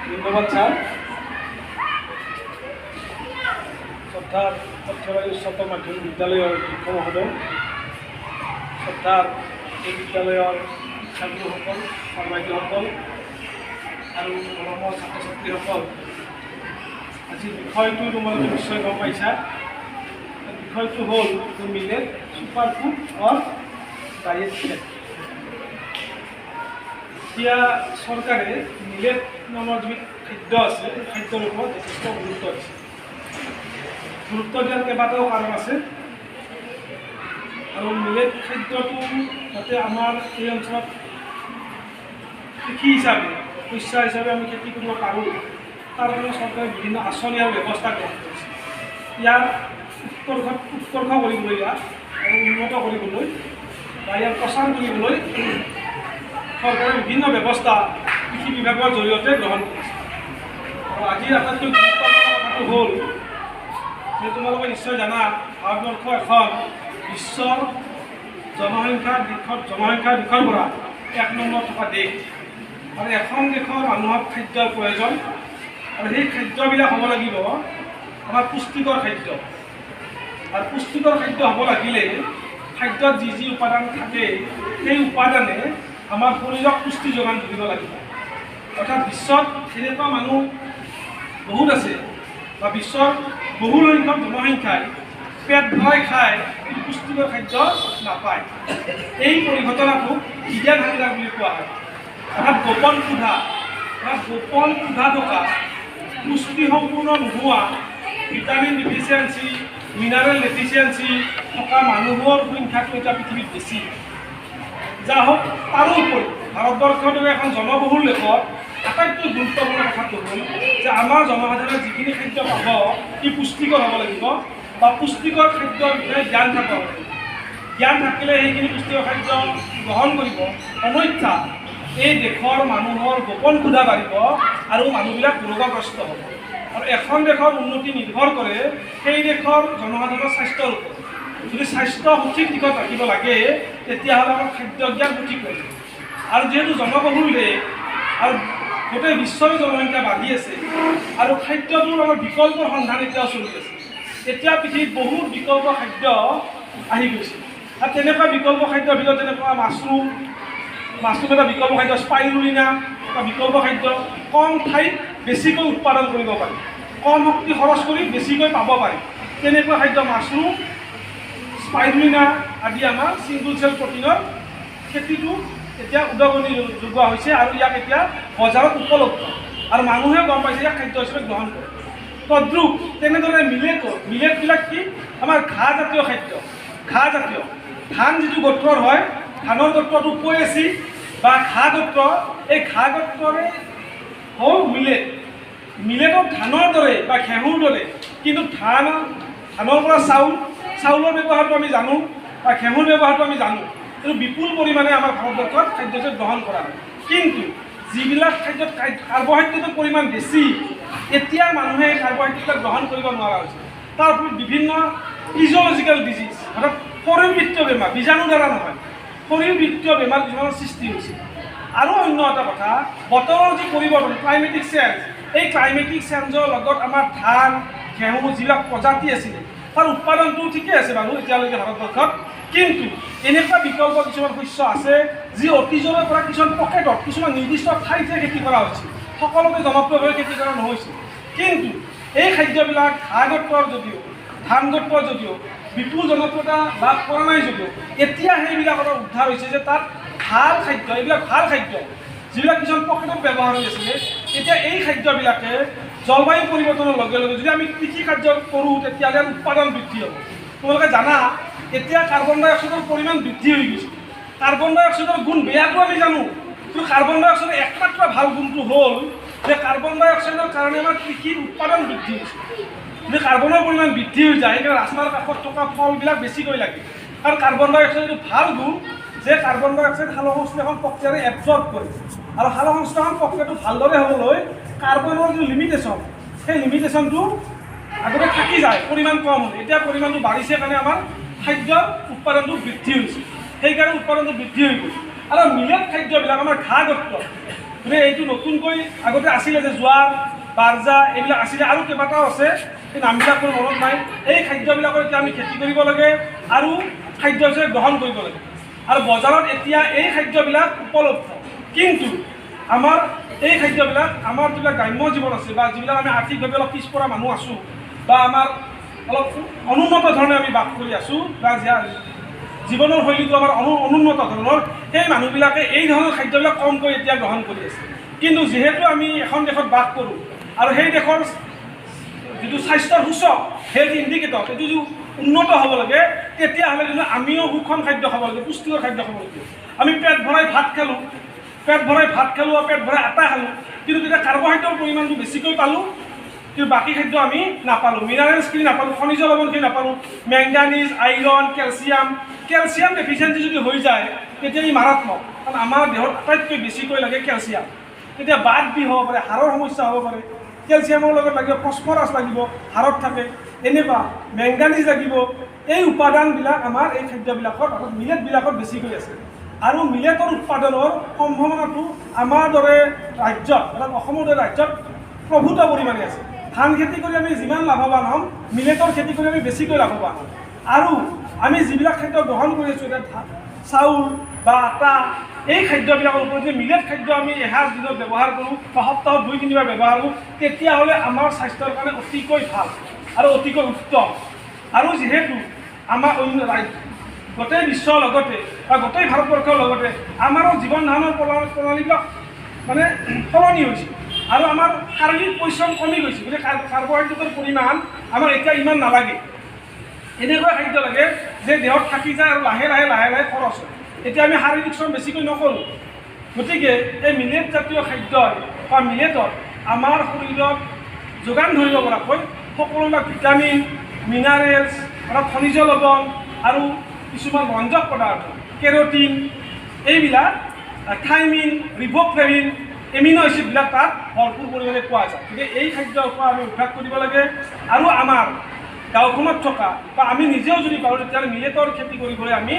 ধন্যবাদ ছাৰ। শ্ৰদ্ধাৰ সৰ্থেবাৰী উচ্চতৰ মাধ্যমিক বিদ্যালয়ৰ অধ্যক্ষ মহোদয়, শ্ৰদ্ধাৰ এই বিদ্যালয়ৰ শিক্ষাগুৰুসকল, ছাৰ বাইদেউসকল আৰু মৰমৰ ছাত্ৰ ছাত্ৰীসকল, আজি বিষয়টো তোমালোকে নিশ্চয় গম পাইছা। বিষয়টো হ'ল millet super food or diet fad। এতিয়া চৰকাৰে মিলেট নামৰ যিবিধ খাদ্য আছে, সেই খাদ্যৰ ওপৰত যথেষ্ট গুৰুত্ব দিছে। গুৰুত্ব দিয়াৰ কেইবাটাও কাৰণ আছে আৰু মিলেট খাদ্যটো যাতে আমাৰ এই অঞ্চলত কৃষি হিচাপে, শস্য হিচাপে আমি খেতি কৰিব পাৰোঁ, তাৰ কাৰণে চৰকাৰে বিভিন্ন আঁচনি আৰু ব্যৱস্থা গ্ৰহণ কৰিছে। ইয়াৰ উৎকৰ্ষ কৰিবলৈ, ইয়াক আৰু উন্নত কৰিবলৈ বা ইয়াৰ প্ৰচাৰ কৰিবলৈ চৰকাৰে বিভিন্ন ব্যৱস্থা কৃষি বিভাগৰ জৰিয়তে গ্ৰহণ কৰিছে। আৰু আজিৰ আটাইতকৈ গুৰুত্বপূৰ্ণ কথাটো হ'ল যে তোমালোকে নিশ্চয় জানা, ভাৰতবৰ্ষ এখন বিশ্বৰ জনসংখ্যাৰ দিশৰ পৰা এক নম্বৰত থকা দেশ। আৰু এখন দেশৰ মানুহক খাদ্যৰ প্ৰয়োজন আৰু সেই খাদ্যবিলাক হ'ব লাগিব আমাৰ পুষ্টিকৰ খাদ্য। আৰু পুষ্টিকৰ খাদ্য হ'ব লাগিলে খাদ্যত যি যি উপাদান থাকে, সেই উপাদানে আমাৰ শৰীৰক পুষ্টি যোগান ধৰিব লাগিব। অৰ্থাৎ বিশ্বত এনেকুৱা মানুহ বহুত আছে বা বিশ্বৰ বহু সংখ্যক জনসংখ্যাই পেট ভৰাই খায়, কিন্তু পুষ্টিকৰ খাদ্য নাপায়। এই পৰিঘটনাটোক হিডেন হাংগাৰ বুলি কোৱা হয়। অৰ্থাৎ গোপন ক্ষুধা, অৰ্থাৎ গোপন ক্ষুধা থকা, পুষ্টি সম্পূৰ্ণ নোহোৱা, ভিটামিন ডেফিচিয়েঞ্চি, মিনাৰেল ডেফিচিয়েঞ্চি থকা মানুহৰ সংখ্যাটো এতিয়া পৃথিৱীত বেছি। যা হওক, তাৰোপৰি ভাৰতবৰ্ষৰ দৰে এখন জনবহুল দেশত আটাইতকৈ গুৰুত্বপূৰ্ণ কথাটো হ'ল যে আমাৰ জনসাধাৰণে যিখিনি খাদ্য পাব, ই পুষ্টিকৰ হ'ব লাগিব বা পুষ্টিকৰ খাদ্যৰ বিষয়ে জ্ঞান থাকিব লাগিব। জ্ঞান থাকিলে সেইখিনি পুষ্টিকৰ খাদ্য গ্ৰহণ কৰিব, অন্যথা এই দেশৰ মানুহৰ গোপন ক্ষুধা বাঢ়িব আৰু মানুহবিলাক ৰোগগ্ৰস্ত হ'ব। আৰু এখন দেশৰ উন্নতি নিৰ্ভৰ কৰে সেই দেশৰ জনসাধাৰণৰ স্বাস্থ্যৰ ওপৰত। যদি স্বাস্থ্য সঠিক দিশত ৰাখিব লাগে, তেতিয়াহ'লে আমাৰ খাদ্য জ্ঞান সঠিক লাগিব। আৰু যিহেতু জনবহুল দেশ আৰু গোটেই বিশ্বৰে জনসংখ্যা বাঢ়ি আছে আৰু খাদ্যটোৰ আমাৰ বিকল্পৰ সন্ধান এতিয়াও চলি আছে। এতিয়া পৃথিৱীত বহুত বিকল্প খাদ্য আহি গৈছে আৰু তেনেকুৱা বিকল্প খাদ্যৰ ভিতৰত যেনেকুৱা মাছৰুম, মাছৰুম এটা বিকল্প খাদ্য, স্পাইৰুলিনা এটা বিকল্প খাদ্য। কম ঠাইত বেছিকৈ উৎপাদন কৰিব পাৰি, কম শক্তি খৰচ কৰি বেছিকৈ পাব পাৰি, তেনেকুৱা খাদ্য মাছৰুম, স্পাইৰুলিনা আদি। আমাৰ ছিংগুল চেল প্ৰটিনৰ খেতিটো এতিয়া উদগনি যোগোৱা হৈছে আৰু ইয়াক এতিয়া বজাৰত উপলব্ধ আৰু মানুহে গম পাইছে, ইয়াক খাদ্য হিচাপে গ্ৰহণ কৰে। তদ্ৰুপ তেনেদৰে মিলেটৰ, মিলেটবিলাক কি? আমাৰ ঘাঁহজাতীয় খাদ্য। ঘাঁহজাতীয় ধান যিটো গোত্ৰৰ হয়, ধানৰ গোত্ৰটো পয়েচি বা ঘাঁহ গোত্ৰ, এই ঘাঁহ গোত্ৰৰে হ'ল মিলেট। মিলেটক ধানৰ দৰে বা ঘেঁহুৰ দৰে, কিন্তু ধানৰ পৰা চাউল, চাউলৰ ব্যৱহাৰটো আমি জানো বা ঘেঁহুৰ ব্যৱহাৰটো আমি জানো, কিন্তু বিপুল পৰিমাণে আমাৰ ভাৰতবৰ্ষত খাদ্য হিচাপে গ্ৰহণ কৰা হয়। কিন্তু যিবিলাক খাদ্যত কাৰ্বহাইড্ৰেটৰ পৰিমাণ বেছি, এতিয়া মানুহে এই কাৰ্বহাইড্ৰেটবিলাক গ্ৰহণ কৰিব নোৱাৰা হৈছে। তাৰ ফলত বিভিন্ন ফিজিঅ'লজিকেল ডিজিজ, অৰ্থাৎ শৰীৰবৃত্তীয় বেমাৰ, বীজাণুৰ দ্বাৰা নহয়, শৰীৰবৃত্তীয় বেমাৰ কিছুমানৰ সৃষ্টি হৈছে। আৰু অন্য এটা কথা, বতৰৰ যি পৰিৱৰ্তন, ক্লাইমেটিক চেঞ্জ, এই ক্লাইমেটিক চেঞ্জৰ লগত আমাৰ ধান, ঘেঁহু যিবিলাক প্ৰজাতি আছিলে, তাৰ উৎপাদনটো ঠিকেই আছে বাৰু এতিয়ালৈকে ভাৰতবৰ্ষত। কিন্তু এনেকুৱা বিকল্প কিছুমান শস্য আছে যি অতীজৰে পৰা কিছুমান পকেটত, কিছুমান নিৰ্দিষ্ট ঠাইতহে খেতি কৰা হৈছিল, সকলোতে জনপ্ৰিয়ভাৱে খেতি কৰা নহৈছিল। কিন্তু এই খাদ্যবিলাক ঘাঁহ গোত্ৰৰ যদিও, ধান গোত্ৰৰ যদিও বিপুল জনপ্ৰিয়তা লাভ কৰা নাই যদিও, এতিয়া সেইবিলাকৰ উদ্ধাৰ হৈছে যে তাত ভাল খাদ্য, এইবিলাক ভাল খাদ্য যিবিলাক কিছুমান পকেটত ব্যৱহাৰ হৈ আছিলে, এতিয়া এই খাদ্যবিলাকে জলবায়ু পৰিৱৰ্তনৰ লগে লগে যদি আমি কৃষি কাৰ্য কৰোঁ, তেতিয়াহ'লে ইয়াৰ উৎপাদন বৃদ্ধি হ'ব। তোমালোকে জানা, এতিয়া কাৰ্বন ডাই অক্সাইডৰ পৰিমাণ বৃদ্ধি হৈ গৈছে। কাৰ্বন ডাই অক্সাইডৰ গুণ বেয়াটো আমি জানো, কিন্তু কাৰ্বন ডাই অক্সাইডৰ একমাত্ৰ ভাল গুণটো হ'ল যে কাৰ্বন ডাই অক্সাইডৰ কাৰণে আমাৰ কৃষিৰ উৎপাদন বৃদ্ধি হৈছে। যদি কাৰ্বনৰ পৰিমাণ বৃদ্ধি হৈ যায়, সেইকাৰণে ৰাস্তাৰ কাষত থকা ফলবিলাক বেছিকৈ লাগে। কাৰণ কাৰ্বন ডাই অক্সাইড এইটো ভাল গুণ যে কাৰ্বন ডাই অক্সাইড সালোক সংশ্লেষণ প্ৰক্ৰিয়াৰে এবজৰ্ব কৰে। আৰু সালোক সংশ্লেষণ প্ৰক্ৰিয়াটো ভালদৰে হ'বলৈ কাৰ্বনৰ যিটো লিমিটেশ্যন, সেই লিমিটেশ্যনটো আগতে থাকি যায় পৰিমাণ কম হ'লে। এতিয়া পৰিমাণটো বাঢ়িছে কাৰণে আমাৰ খাদ্যৰ উৎপাদনটো বৃদ্ধি হৈছে, সেইকাৰণে উৎপাদনটো বৃদ্ধি হৈ গৈছে। আৰু মিলেট খাদ্যবিলাক আমাৰ ঘাঁহ গোত্ৰ গতিকে এইটো নতুনকৈ, আগতে আছিলে যে জোৱাৰ, বাৰ্জা এইবিলাক আছিলে, আৰু কেইবাটাও আছে, সেই নামবিলাক মোৰ মনত নাই। এই খাদ্যবিলাকৰ এতিয়া আমি খেতি কৰিব লাগে আৰু খাদ্য হিচাপে গ্ৰহণ কৰিব লাগে। আৰু বজাৰত এতিয়া এই খাদ্যবিলাক উপলব্ধ। কিন্তু আমাৰ এই খাদ্যবিলাক, আমাৰ যিবিলাক গ্ৰাম্য জীৱন আছে বা যিবিলাক আমি আৰ্থিকভাৱে অলপ পিছপৰা মানুহ আছোঁ বা আমাৰ অলপ অনুন্নত ধৰণে আমি বাস কৰি আছোঁ বা জীৱনৰ শৈলীটো আমাৰ অনুন্নত ধৰণৰ, সেই মানুহবিলাকে এই ধৰণৰ খাদ্যবিলাক কমকৈ এতিয়া গ্ৰহণ কৰি আছে। কিন্তু যিহেতু আমি এখন দেশত বাস কৰোঁ আৰু সেই দেশৰ যিটো স্বাস্থ্যৰ সূচক, হেল্থ ইণ্ডিকেটৰ, সেইটো যদি উন্নত হ'ব লাগে, তেতিয়াহ'লে কিন্তু আমিও সুষম খাদ্য খাব লাগিব, পুষ্টিকৰ খাদ্য খাব লাগিব। আমি পেট ভৰাই ভাত খালোঁ, পেট ভৰাই ভাত খালোঁ আৰু পেট ভৰাই আটা খালোঁ, কিন্তু তেতিয়া কাৰ্বহাইড্ৰেটৰ পৰিমাণটো বেছিকৈ পালোঁ, কিন্তু বাকী খাদ্য আমি নাপালোঁ, মিনাৰেলছখিনি নাপালোঁ, খনিজ লৱণখিনি নাপালোঁ, manganese, iron, calcium. Calcium deficiency যদি হৈ যায়, তেতিয়া ই মাৰাত্মক, কাৰণ আমাৰ দেহত আটাইতকৈ বেছিকৈ লাগে কেলছিয়াম। তেতিয়া বাত বিষ হ'ব পাৰে, হাড়ৰ সমস্যা হ'ব পাৰে। কেলছিয়ামৰ লগত লাগিব ফচফৰাছ লাগিব, হাড়ত থাকে এনেকুৱা, মেংগানিজ লাগিব। এই উপাদানবিলাক আমাৰ এই খাদ্যবিলাকত, অৰ্থাৎ মিলেটবিলাকত বেছিকৈ আছে। আৰু মিলেটৰ উৎপাদনৰ সম্ভাৱনাটো আমাৰ দৰে ৰাজ্যত, অৰ্থাৎ অসমৰ দৰে ৰাজ্যত প্ৰভূত পৰিমাণে আছে। ধান খেতি কৰি আমি যিমান লাভৱান হ'ম, মিলেটৰ খেতি কৰি আমি বেছিকৈ লাভৱান হ'ম। আৰু আমি যিবিলাক খাদ্য গ্ৰহণ কৰি আছোঁ এতিয়া, চাউল বা আটা, এই খাদ্যবিলাকৰ ওপৰত যদি মিলেট খাদ্য আমি এসাঁজ দিনত ব্যৱহাৰ কৰোঁ বা সপ্তাহত 2-3 বাৰ ব্যৱহাৰ কৰোঁ, তেতিয়াহ'লে আমাৰ স্বাস্থ্যৰ কাৰণে অতিকৈ ভাল আৰু অতিকৈ উত্তম। আৰু যিহেতু আমাৰ অন্য ৰাজ্য, গোটেই বিশ্বৰ লগতে বা গোটেই ভাৰতবৰ্ষৰ লগতে আমাৰো জীৱন ধাৰণৰ প্ৰণালীবিলাক মানে সলনি হৈছে আৰু আমাৰ শাৰীৰিক পৰিশ্ৰম কমি গৈছে, গতিকে কাৰ্বহাইড্ৰেটৰ পৰিমাণ আমাক এতিয়া ইমান নালাগে। এনেকুৱা খাদ্য লাগে যে দেহত থাকি যায় আৰু লাহে লাহে লাহে লাহে খৰচ হয়। এতিয়া আমি শাৰীৰিক শ্ৰম বেছিকৈ নকৰোঁ। গতিকে এই মিলেট জাতীয় খাদ্যই বা মিলেটত আমাৰ শৰীৰত যোগান ধৰিব পৰাকৈ সকলোবিলাক ভিটামিন, মিনাৰেলছ, অৰ্থাৎ খনিজ লৱণ আৰু কিছুমান ৰঞ্জক পদাৰ্থ, কেৰটিন, এইবিলাক, থাইমিন, ৰিব'ফ্লেভিন, এমিনো এচিডবিলাক তাত ভৰপূৰ পৰিমাণে পোৱা যায়। গতিকে এই খাদ্য খোৱা আমি অভ্যাস কৰিব লাগে। আৰু আমাৰ গাঁওখনত থকা বা আমি নিজেও যদি পাৰোঁ, তেতিয়াহ'লে মিলেটৰ খেতি কৰিবলৈ আমি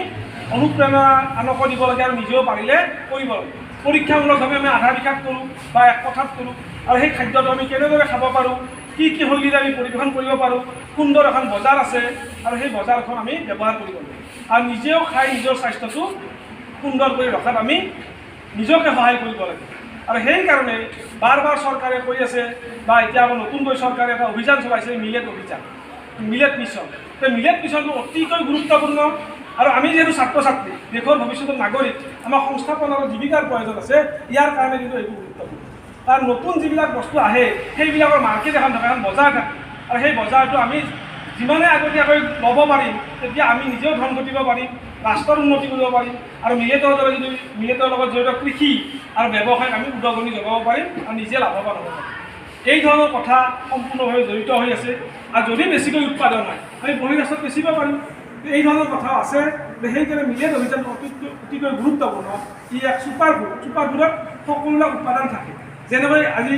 অনুপ্ৰেৰণা আনকো দিব লাগে আৰু নিজেও পাৰিলে কৰিব লাগে। পৰীক্ষামূলকভাৱে আমি আধা বিঘাত কৰোঁ বা এক কঠাত কৰোঁ আৰু সেই খাদ্যটো আমি কেনেদৰে খাব পাৰোঁ, কি কি শৈলীৰে আমি পৰিৱেশন কৰিব পাৰোঁ, সুন্দৰ এখন বজাৰ আছে আৰু সেই বজাৰখন আমি ব্যৱহাৰ কৰিব লাগে আৰু নিজেও খাই নিজৰ স্বাস্থ্যটো সুন্দৰ কৰি ৰখাত আমি নিজকে সহায় কৰিব লাগে। আৰু সেইকাৰণে বাৰ বাৰ চৰকাৰে কৈ আছে বা এতিয়া আমাৰ নতুনকৈ চৰকাৰে এটা অভিযান চলাইছে, মিলেট অভিযান, মিলেট মিছন। এই মিলেট মিছনটো অতিকৈ গুৰুত্বপূৰ্ণ। আৰু আমি যিহেতু ছাত্ৰ ছাত্ৰী, দেশৰ ভৱিষ্যতৰ নাগৰিক, আমাৰ সংস্থাপন আৰু জীৱিকাৰ প্ৰয়োজন আছে। ইয়াৰ কাৰণে কিন্তু এইটো গুৰুত্বপূৰ্ণ, কাৰণ নতুন যিবিলাক বস্তু আহে, সেইবিলাকৰ মাৰ্কেট এখন থাকে, এখন বজাৰ থাকে। আৰু সেই বজাৰটো আমি যিমানে আগতীয়াকৈ ল'ব পাৰিম, তেতিয়া আমি নিজেও ধন ঘটিব পাৰিম, ৰাষ্ট্ৰৰ উন্নতি কৰিব পাৰিম আৰু মিলেটৰ দৰে যদি মিলেটৰ লগত জড়িত কৃষি আৰু ব্যৱসায়ক আমি উদগনি যোগাব পাৰিম আৰু নিজে লাভৱান হ'ব পাৰিম। এই ধৰণৰ কথা সম্পূৰ্ণভাৱে জড়িত হৈ আছে। আৰু যদি বেছিকৈ উৎপাদন হয়, আমি বহিৰাষ্ট্ৰত বেচিব পাৰিম। এই ধৰণৰ কথাও আছে। সেইকাৰণে মিলেট অভিযানটো অতিকৈ গুৰুত্বপূৰ্ণ। ই এক ছুপাৰ ফুড। ছুপাৰ ফুডত সকলোবিলাক উপাদান থাকে। যেনেকৈ আজি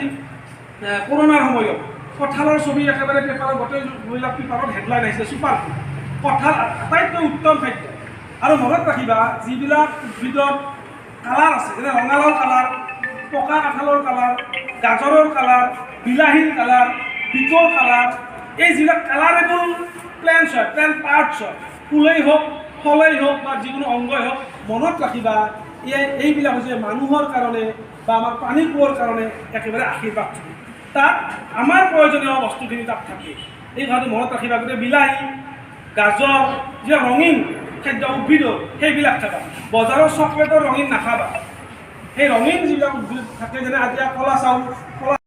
কৰোণাৰ সময়ত কঁঠালৰ ছবি একেবাৰে পেপাৰত, গোটেইবিলাক পেপাৰত হেডলাইন আহিছে, ছুপাৰ ফুড কঁঠাল, আটাইতকৈ উত্তম খাদ্য। আৰু মনত ৰাখিবা, যিবিলাক উদ্ভিদত কালাৰ আছে, যেনে ৰঙালাওৰ কালাৰ, পকা কাঁঠালৰ কালাৰ, গাজৰৰ কালাৰ, বিলাহীৰ কালাৰ, বিটৰ কালাৰ, এই যিবিলাক কালাৰেবল প্লেণ্টছ হয়, প্লেণ্ট পাৰ্টছ হয়, ফুলেই হওক, ফলেই হওক বা যিকোনো অংগই হওক, মনত ৰাখিবা, এইবিলাক হৈছে মানুহৰ কাৰণে বা আমাৰ প্ৰাণীকুলৰ কাৰণে একেবাৰে আশীৰ্বাদ স্বৰূপ। তাত আমাৰ প্ৰয়োজনীয় বস্তুখিনি তাত থাকে। এই কথাটো মনত ৰাখিবা। গতিকে বিলাহী, গাজৰ, যিবিলাক ৰঙীন খাদ্য উদ্ভিদৰ, সেইবিলাক খাবা। বজাৰৰ চকলেটৰ ৰঙীন নাখাবা। সেই ৰঙীন যিবিলাক উদ্ভিদ থাকে, যেনে আজি কলা চাউল, কলা